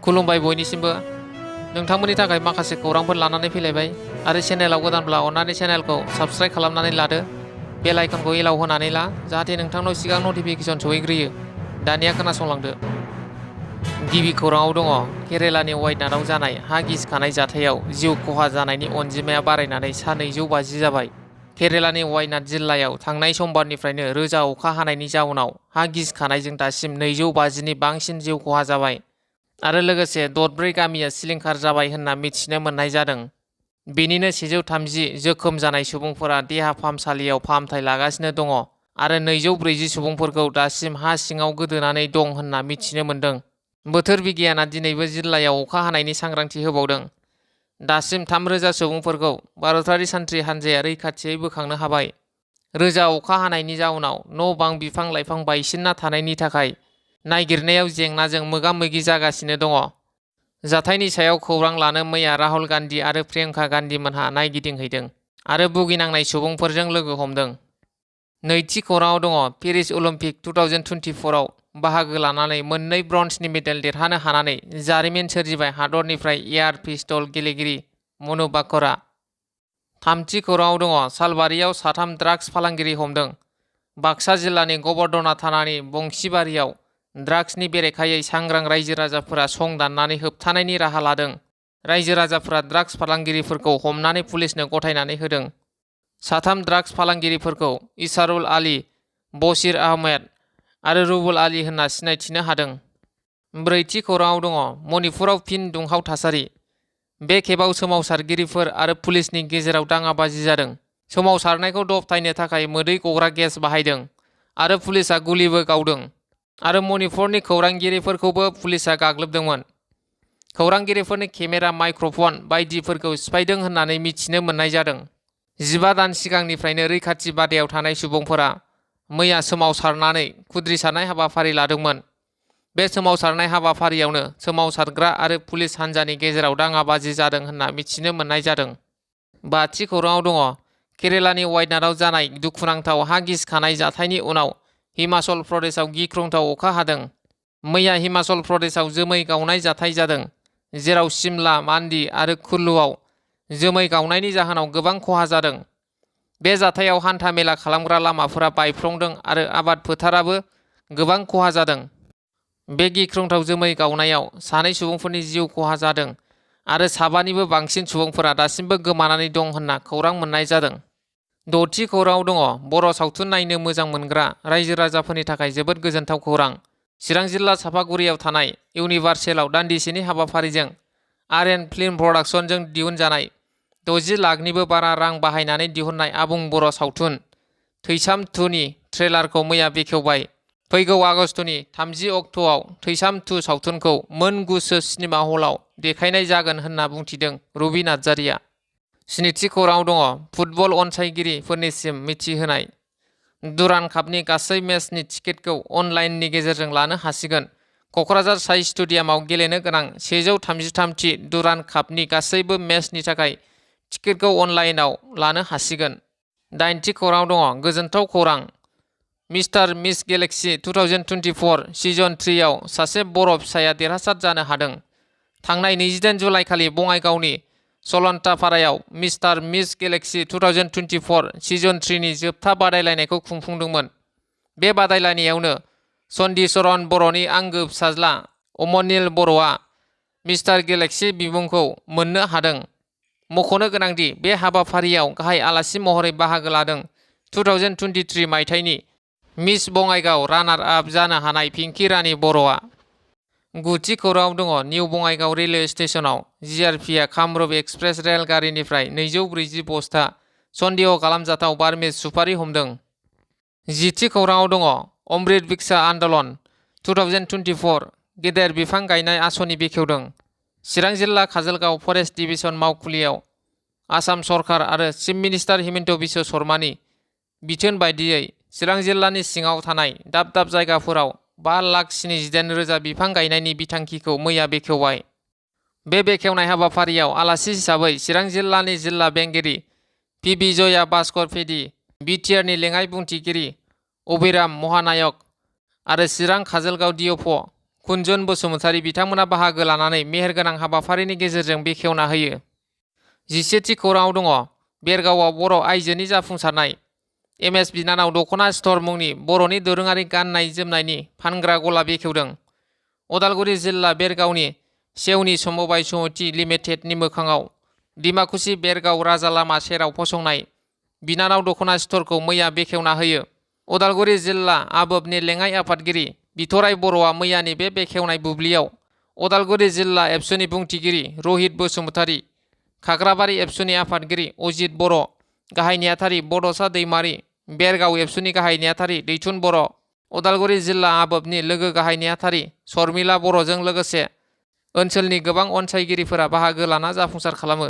खुलुमबाय बयनिसिमबो नोंथांमोननि थाखाय माखासे खौरांफोर लानानै फैलायबाय आरो चेनेलाव गोदानब्ला अन्नानै चेनेलखौ साबस्क्राइब खालामनानै लादो बेल आइकनखौ एलाव होनानै ला जाहाथे नोंथांनाव सिगां नटिफिकेसन सहैग्रोयो दानिया खोनासंलांदो गिबि खौराङाव दङ केरेलानि वायनाडआव जानाय हा गिसिखानाय जाथायाव जिउ खहा जानायनि अनजिमाया बारायनानै सा 250 जाबाय केरेलानि वायनाड जिल्लायाव थांनाय समबारनिफ्रायनो रोजा अखा हानायनि जाउनाव हा गिसिखानायजों दासिम 250 नि बांसिन जिउ खहा जाबाय आरो लोगोसे दरब्रै गामिया सिलिंखार जाबाय होनना मिथिनो मोननाय जादों बेनिनो 130 जोखोम जानाय सुबुंफोरा देहा फाहामसालियाव फाहामथाय लागासिनो दङ आरो 240 सुबुंफोरखौ दासिम हा सिङाव गोदोनानै दं होनना मिथिनो मोनदों बोथोर बिगियाना दिनैबो जिल्लायाव अखा हानायनि सांग्रांथि होबावदों दासिम 3000 सुबुंफोरखौ भारतारि सान्थ्रि हान्जाया रैखाथियै बोखांनो हाबाय रोजा अखा हानायनि जाउनाव न' बां बिफां लाइफां बायसिनना थानायनि थाखाय नागिरनायाव जेंनाजों मोगा-मोगि जागासिनो दङ जाथायनि सायाव खौरां लानो मैया राहुल गान्धी आरो प्रियंका गान्धी मोनहा नायगिदिंहैदों आरो भुगिनांनाय सुबुंफोरजों लोगो हमदों नैथि खौराङाव दङ पेरिस अलिम्पिक 2024 आव बाहागो लानानै मोननै ब्रन्जनि मेडेल देरहानो हानानै जारिमिन सोरजिबाय हादरनिफ्राय एयार पिस्तल गेलेगिरि मनु बाकरआ थामथि खौराङाव दङ सालबारियाव 3 ड्राग्स फालांगिरि हमदों बाक्सा जिल्लानि गबर्धना थानानि बंसिबारियाव ड्राग्सनि बेरेखायै सांग्रां रायजो राजाफोरा सं दाननानै होबथानायनि राहा लादों रायजो राजाफोरा ड्राग्स फालांगिरिफोरखौ हमनानै पुलिसनो गथायनानै होदों 3 ड्राग्स फालांगिरिफोरखौ इसारुल आली बशीर आहमेद आरो रुबुल आली होनना सिनायथिनो हादों ब्रैथि खौराङाव दङ मणिपुराव फिन दुंहाव थासारि बे खेबाव सोमावसारगिरिफोर आरो पुलिसनि गेजेराव दाङाबाजि जादों सोमावसारनायखौ दबथायनो थाखाय मोदै गग्रा गेस बाहायदों आरो पुलिसआ गुलिबो गावदों आरो मणिपुरनि खौरांगिरिफोरखौबो पुलिसआ गाग्लोबदोंमोन खौरांगिरिफोरनि केमेरा माइक्र'फन बायदिफोरखौ सिफायदों होननानै मिथिनो मोननाय जादों 15 दान सिगांनिफ्रायनो रैखाथि बादायाव थानाय सुबुंफोरा मैया सोमावसारनानै खुद्रिसारनाय हाबाफारि लादोंमोन बे सोमावसारनाय हाबाफारियावनो सोमावसारग्रा आरो पुलिस हान्जानि गेजेराव दाङाबाजि जादों होनना मिथिनो मोननाय जादों बाथि खौराङाव दङ केरेलानि वायनाडआव जानाय दुखुनांथाव हा गिसिखानाय जाथायनि उनाव हिमाचल प्रदेशआव गिख्रंथाव अखा हादों मैया हिमाचल प्रदेशआव जोमै गावनाय जाथाय जादों जेराव सिमला मान्डी आरो कुल्लुआव जोमै गावनायनि जाहोनाव गोबां खहा जादों बे जाथायाव हान्था मेला खालामग्रा लामाफोरा बायफ्लंदों आरो आबाद फोथाराबो गोबां खहा जादों बे गिख्रंथाव जोमै गावनायाव 2 सुबुंफोरनि जिउ खहा जादों आरो 7निबो बांसिन सुबुंफोरा दासिमबो गोमानानै दं होनना खौरां मोननाय जादों द'थि खौराङाव दङ बर' सावथुन नायनो मोजां मोनग्रा रायजो राजाफोरनि थाखाय जोबोद गोजोनथाव खौरां चिरां जिल्ला सापागुरियाव थानाय इउनिभार्सेलाव दान्दिसेनि हाबाफारिजों आरएन फिल्म प्रडाक्शनजों दिहुनजानाय 60 लाखनिबो बारा रां बाहायनानै दिहुननाय आबुं बर' सावथुन थैसाम 2 नि ट्रेलारखौ मैया बेखेवबाय फैगौ आगस्तनि 30 अक्ट'आव थैसाम 2 सावथुनखौ मोन 9 सिनेमा हलाव देखायनाय जागोन होनना बुंथिदों रबि नार्जारिया स्निथि खौराङाव दङ फुटबल अनसायगिरिफोरनिसिम मिथिहोनाय दुरान्ड कापनि गासै मेचनि टिकेटखौ अनलाइननि गेजेरजों लानो हासिगोन क'क्राझार साइ स्टेडियामाव गेलेनो गोनां 133 थि दुरान्ड कापनि गासैबो मेचनि थाखाय टिकेटखौ अनलाइनाव लानो हासिगोन दाइनथि खौराङाव दङ गोजोनथाव खौरां मिस्टार मिस गेलेक्सि 2024 सिजन 3 आव सासे बर' फिसाया देरहासार जानो हादों थांनाय 28 जुलाइ खालि बङाइगावनि सलन्तापारायाव मिस्टार मिस गेलेक्सि 2024 सिजन 3 नि जोबथा बादायलायनायखौ खुंफुंदोंमोन बे बादायलायनायावनो चन्दीचरण बर'नि आंगो फिसाज्ला अमनिल बर'आ मिस्टार गेलेक्सि बिमुंखौ मोननो हादों मख'नो गोनांदि बे हाबाफारियाव गाहाय आलासि महरै बाहागो लादों 2023 मायथाइनि मिस बङाइगाव रानार आप जानो हानाय पिंकी रानी बर'आ गुथि खौराङाव दङ निउ बङाइगाव रेलवे स्टेशनाव जिआरपिआ कामरुप एक्सप्रेस रेलगारिनिफ्राय 240 बस्ता सन्देह खालामजाथाव बार्मिज सुपारि हमदों जिथि खौराङाव दङ अमृत भिक्षा आन्दलन 2024 गेदेर बिफां गायनाय आसनि बेखेवदों चिरां जिल्ला काजलगाव फरेस्ट डिभिजन मावखुलियाव आसाम सरकार आरो चिफ मिनिस्टार हिमन्त बिश्व शर्मानि बिथोन बायदियै चिरां जिल्लानि सिङाव थानाय दाब दाब जायगाफोराव 5,78,000 बिफां गायनायनि बिथांखिखौ मैया बेखेवबाय बे बेखेवनाय हाबाफारियाव आलासि हिसाबै चिरां जिल्लानि जिल्ला बेंगिरि पि बिजया भास्कर पेदि बिटिआरनि लेङाइ बुंथिगिरि अबिराम महानायक आरो चिरां काजलगाव डिअफ कुनजुन बसुमतारी बिथांमोना बाहागो लानानै मेहेरगोनां हाबाफारिनि गेजेरजों बेखेवना होयो। 17थि खौराङाव दङ बेरगावआव बर' आइजोनि जाफुंसारनाय। एमएस बिनानाव दख'ना स्ट'र मुंनि बर'नि दोरोङारि गाननाय जोमनायनि फानग्रा गला बेखेवदों। उदालगुरि जिल्ला बेरगावनि सेवनि समबाय समिति लिमिटेडनि मोखाङाव डिमाकुसि बेरगाव राजा लामा सेराव फसंनाय बिनानाव दख'ना स्ट'रखौ मैया बेखेवना होयो। उदालगुरि जिल्ला आबोबनि लेङाइ आफादगिरि बिथराय बर'आ मैयानि बे बेखेवनाय बुब्लियाव उदालगुरि जिल्ला एबसुनि बुंथिगिरि रहित बसुमतारी, खाग्राबारि एबसुनि आफादगिरि अजित बर', गाहाय नेहाथारि बड'सा दैमारि, बेरगाव एबसुनि गाहाय नेहाथारि दैथुन बर', उदालगुरि जिल्ला आबोबनि लोगो गाहाय नेहाथारि शर्मिला बर'जों लोगोसे ओनसोलनि गोबां अनसायगिरिफोरा बाहागो लाना जाफुंसार खालामो।